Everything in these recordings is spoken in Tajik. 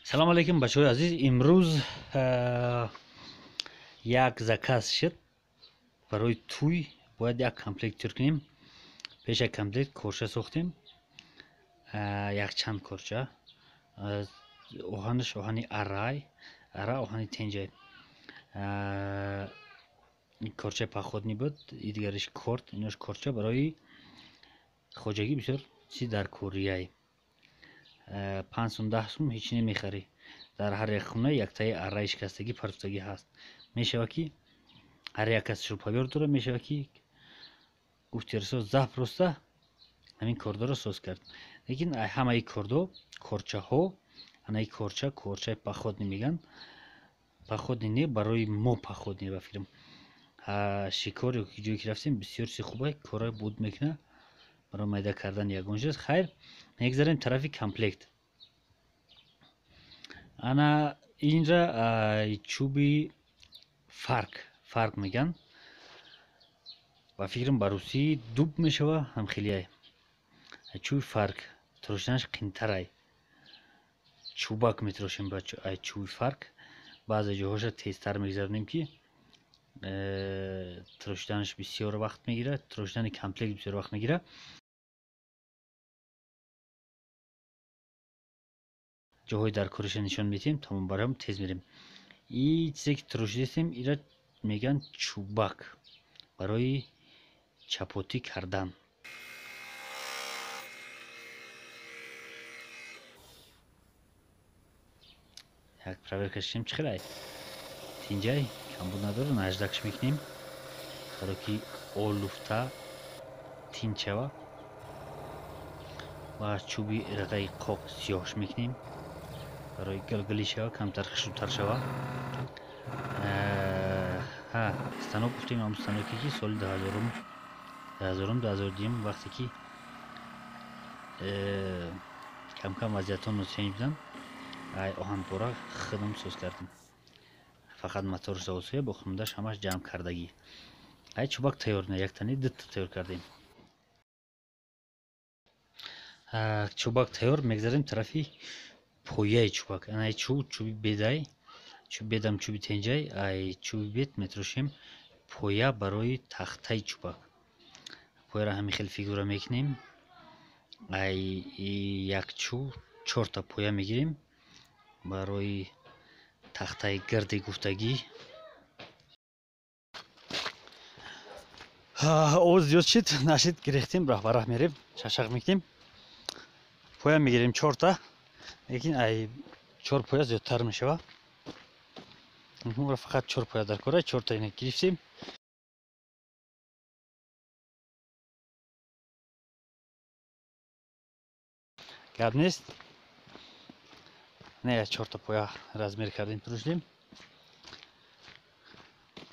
Салом алейкум, бачаҳои азиз. Имрӯз як заказ шуд барои тӯй. Бояд як комплект тӯр кунем. Пеш як комплект корча сохтем, якчанд корча. Оҳанаш оҳани арай, ара оҳани тенҷай. Корчаи походный буд, и дигариш корт. Инош корча барои хоҷагӣ бисёр чиз дар корияй. 5 сум, 10 сум ҳеч намехарӣ. Дар ҳар як хона яктаи араи шикастагӣ, партофтагӣ ҳаст. Мешавад ки ҳар як кас шурпавёр дорад, мешавад ки гуфти расо запросто ҳамин кордоро соз кард. Лекин ҳамаи кордо, корчаҳо, анаи корча, корчаи походный мегӯянд. Походный не, барои мо походный ба фикрам. Шикор ё ҷое ки рафтем, бисёр чизи хубе, корҳои буд мекунад барои майда кардан ягон чиз. Хайр, мегзарем тарафи комплект. Ана инҷа чӯби фарк, фарк мегӯянд. Ба фикрам, ба русӣ дуб мешава, ҳамхелияй. Чӯби фарк тирошиданаш қинтарай. Чӯбак метирошем ба чӯби фарк. Баъзе ҷоҳоша тезтар мегзаронем, ки тирошиданаш бисёр вақт мегирад, тирошидани комплект бисёр вақт мегирад. Ҷоҳои дар кориша нишон медиҳем, тамом, бароям тез мерем. И чизе ки тирошидастем, ира мегӯянд чӯбак барои чапотӣ кардан. Як проверка шем, чӣ хелай тинҷай, камбуд надорад. Наждакш мекунем, баро ки олуфта тинч шава, ва чӯби рағаи қоқ сиёҳш мекунем, барои гилгилӣ шава, камтар хушрӯтар шава. Ҳа, станок гуфтем, ҳамн станоке ки соли дуҳазорум, дуҳазорум, 2002-юм, вақте ки камкам вазъиятҳо носенҷ буданд, ай оҳанпора худам соз кардем. Фақат моторш заводская, боқимондааш ҳамаш ҷамъ кардагӣ. Ай чӯбак тайёр не, яктани дута тайёр кардем. Чӯбак тайёр, мегзарем тарафи пояи чӯбак. Анаи чӯб, чӯби бедай, чӯби бедам, чӯби тенҷай. Ай чӯби бед метирошем поя барои тахтаи чӯбак. Пояро ҳамин хел фигура мекунем. Ай як чӯб чорта поя мегирем барои тахтаи гирди гуфтагӣ. Овоз зиёд шид, нашид, гирехтем, раҳ ба раҳ мерем, шашақ мекунем. Поя мегирем чорта, лекин ай чор поя зиёдтар мешава. Фақат чор поя дар кора, чорта ина гирифтем. Гап нест, не, чорта поя размер кардем, турушдем.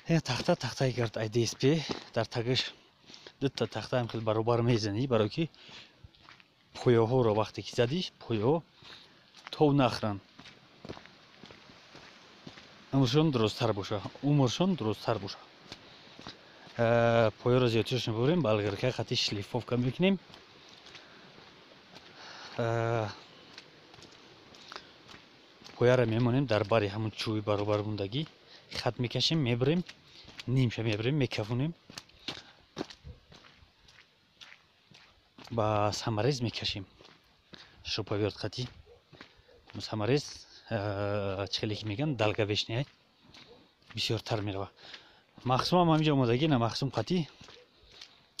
Тахта, тахтаи гард ай ДСП, дар тагаш дута тахтаам хел баробар мезанӣ, барое ки пояҳоро вақте ки задӣ, пояҳо тов нахӯранд, умршон дурусттар боша, умршон дурусттар боша. Пояро зиёдтирш мебурем, болгарка хати шлифовка мекунем. Пояро мемонем дар бари ҳамун чӯби баробар мондагӣ, хат мекашем, мебурем, нимша мебурем, мекафонем, ба саморез мекашем, шуруповёрт хати саморез, чӣ хеле ки мегӯянд, долговечный, бисёртар мерава. Махсумам ҳаминҷо омодагӣ, на, махсум қатӣ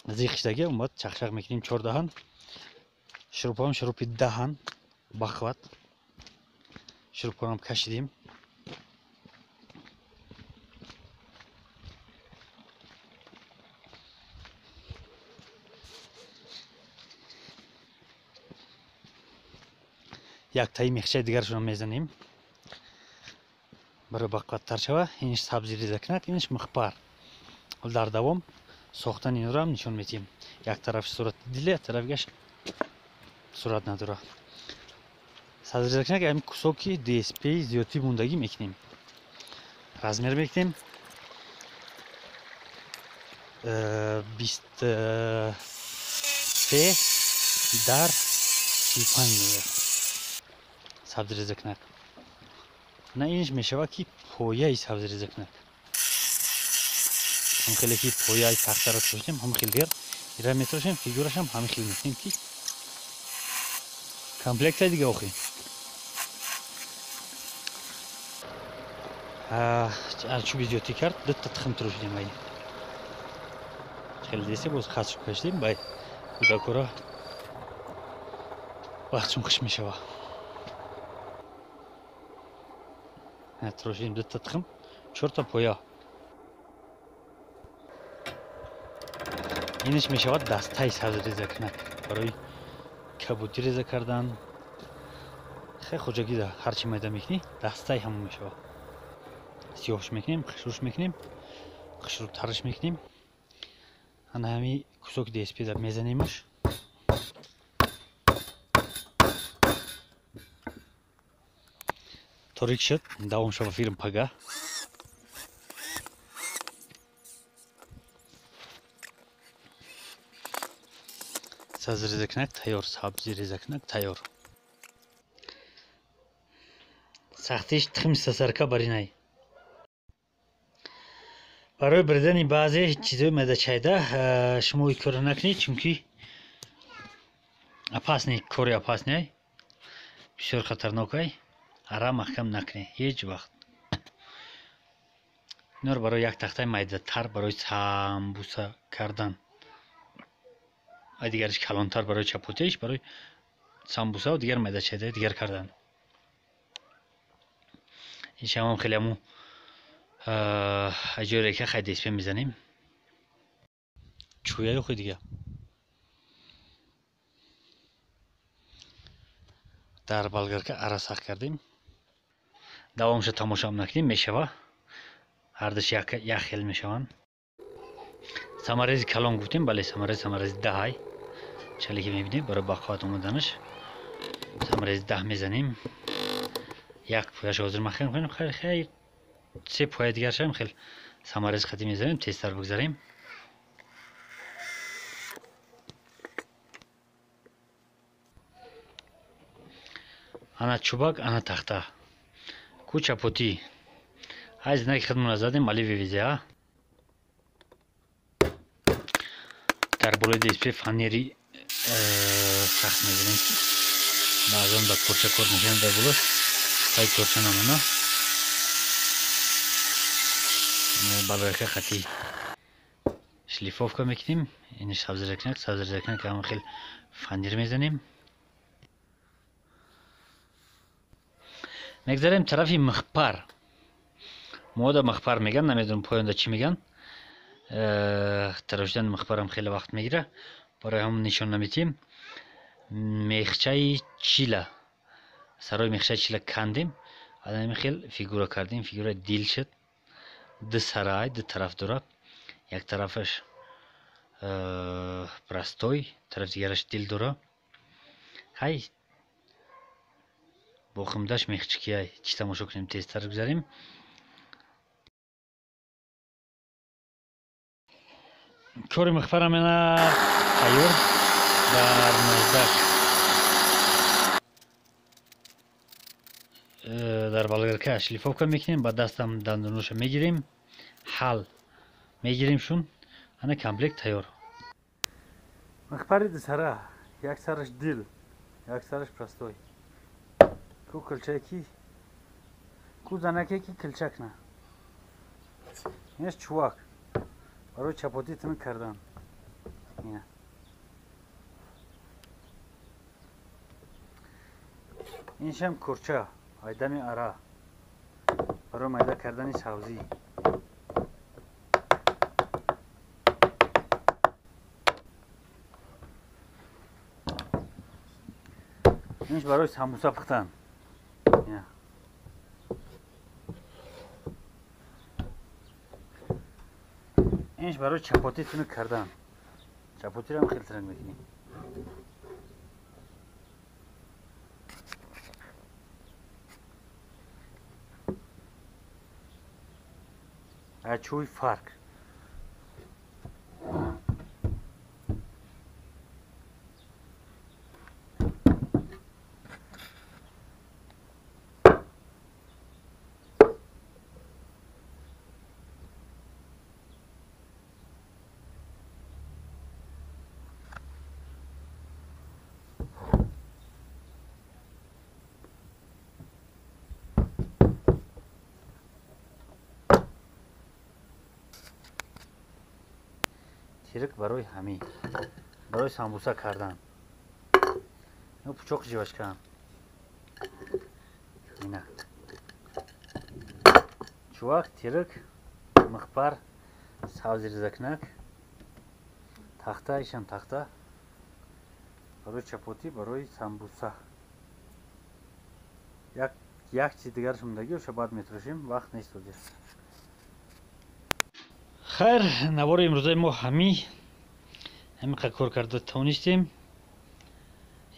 зиқ шидагӣ омад, чақчақ мекунем чордаҳан. Шурупҳоам шурупи даҳан, бахват шурупҳоам кашидем. Яктаи мехчаи дигаршонро мезанем барои бақувваттар шава. Инш сабзи реза кунад, инш михпар. Дар давом сохтани инро ҳам нишон медиҳем. Як тараф сурати диле, як тарафгаш сурат надора. Сабзи реза кунад, ҳамин кусоки ДСП зиёдтӣ мондагӣ мекунем, размер мекунем 23 дар 35 меояд. Сабзи реза кунад. На инш мешавад ки пояи сабзиреза кунад. Ҳам хеле ки пояи тахтаро трошидем, ҳам хел дигар ира метрошем, фигурашам ҳам хел мекунем ки комплекция дига охи. Чӯби зиёдтӣ кард, дута тухм трошидем ай. Хеле десе боз хасш кашидем, бай кӯдакора вақтшон хуш мешава. Трошидем дута тухм, чорта поя. Инаш мешавад дастаи сабзреза кунак барои кабудӣ реза кардан. Хеле хоҷагида ҳарчи майда мекунӣ, дастаи ҳамон мешавад. Сиёҳш мекунем, хушрӯш мекунем, хушрӯтараш мекунем. Ана ҳами кусоки ДСП-да мезанемаш. Торик шуд, давом шава филм пага. Сабзирезакунак тайёр, сабзирезакунак тайёр. Сахтиш тухми сасарка баринай. Барои бурдани баъзе чизои майдачайда шумо ин корро накунед, чунки опасный, кори опасный, бисёр хатарнокай. Ара маҳкам накунед ҳеҷ вақт. Инор барои як тахтаи майдатар барои самбуса кардан, ва дигариш калонтар барои чапотиш, барои самбуса ва дигар майдачайдаи дигар кардан. Ин шамам хеле ҳамун аҷои река хай ДСП мезанем. Чӯяю хӯй дига. Дар болгарка ара сахт кардем. Давомша тамошоам накунем, мешава. Ҳардуш як хел мешаванд. Саморези калон гуфтем, бале, саморези 10. Чале ки мебинем барои бақоват омаданаш. Саморези 10 мезанем. Як пояш ҳозир маҳкам кунем, хайр хайр се поя дигаршам хел саморез хати мезанем, тезтар бигзарем. Ана чӯбак, ана тахта. Ку чапотӣ. Ҳай знаки худмона задем, али вивиза. Дар болои ДСП фанери сахт мезанем. Баъзан ба корча кор мекунем дар болош. Ҳай корча намона. Болгарка хати шлифовка мекунем. Инаш сабзирезакунак, сабзирезакунак ҳамон хел фанер мезанем. Мегзарем тарафи михпар. Мода михпар меган, намедонам поёнда чӣ меган. Тарошидани михпарам хеле вақт мегира, барои ҳамон нишон наметиҳем. Мехчаи чила, сарои мехчаи чила кандем, ҳамин хел фигура кардем, фигура дил шуд. Ду сарай, ду тараф дорад. Як тарафаш простой, тарафи дигараш дил дорад. Ҳай боқимдаш мехчикияй. Чӣ тамошо кунем, тезтар гузарем. Кори михпарам ина тайёр. Дар наждак, дар болгарка шлифовка мекунем, ба дастам дандоноша мегирем, ҳал мегирем шун. Ана комплект тайёр. Михпари дусара, як сараш дил, як сараш простой. Ку килчаки, ку занаке ки килчак на. Инаш чувак барои чапотӣ тунук кардан. Ина. Иншам курча, айдами ара барои майда кардани сабзӣ. Инш барои самбуса пухтан. Инш барои чапотӣ тунук кардан. Чапотиро ҳам хеле тунук мекунем. Чӯи фарқ. Тирик барои ҳамин, барои самбуса кардан. Пучоқ жвачка н. Ина. Чувак, тирик, михпар, сабзи резакнак, тахта, ишам тахта. Барои чапотӣ, барои самбуса. Як чиз дигараш мондагӣ, оша баъд метарошем, вақт нест ҳозир. Хайр, навори имрӯзаи мо ҳамин кор карда тавонистем.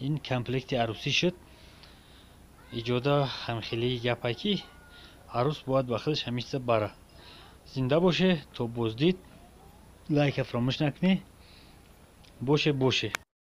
Ин комплекти арӯсӣ шуд. Иҷода ҳамхелии гапае, ки арӯс бояд ба худаш ҳамин чиза бара. Зинда боше, то боздид. Лайка фаромӯш накунӣ. Боше, боше.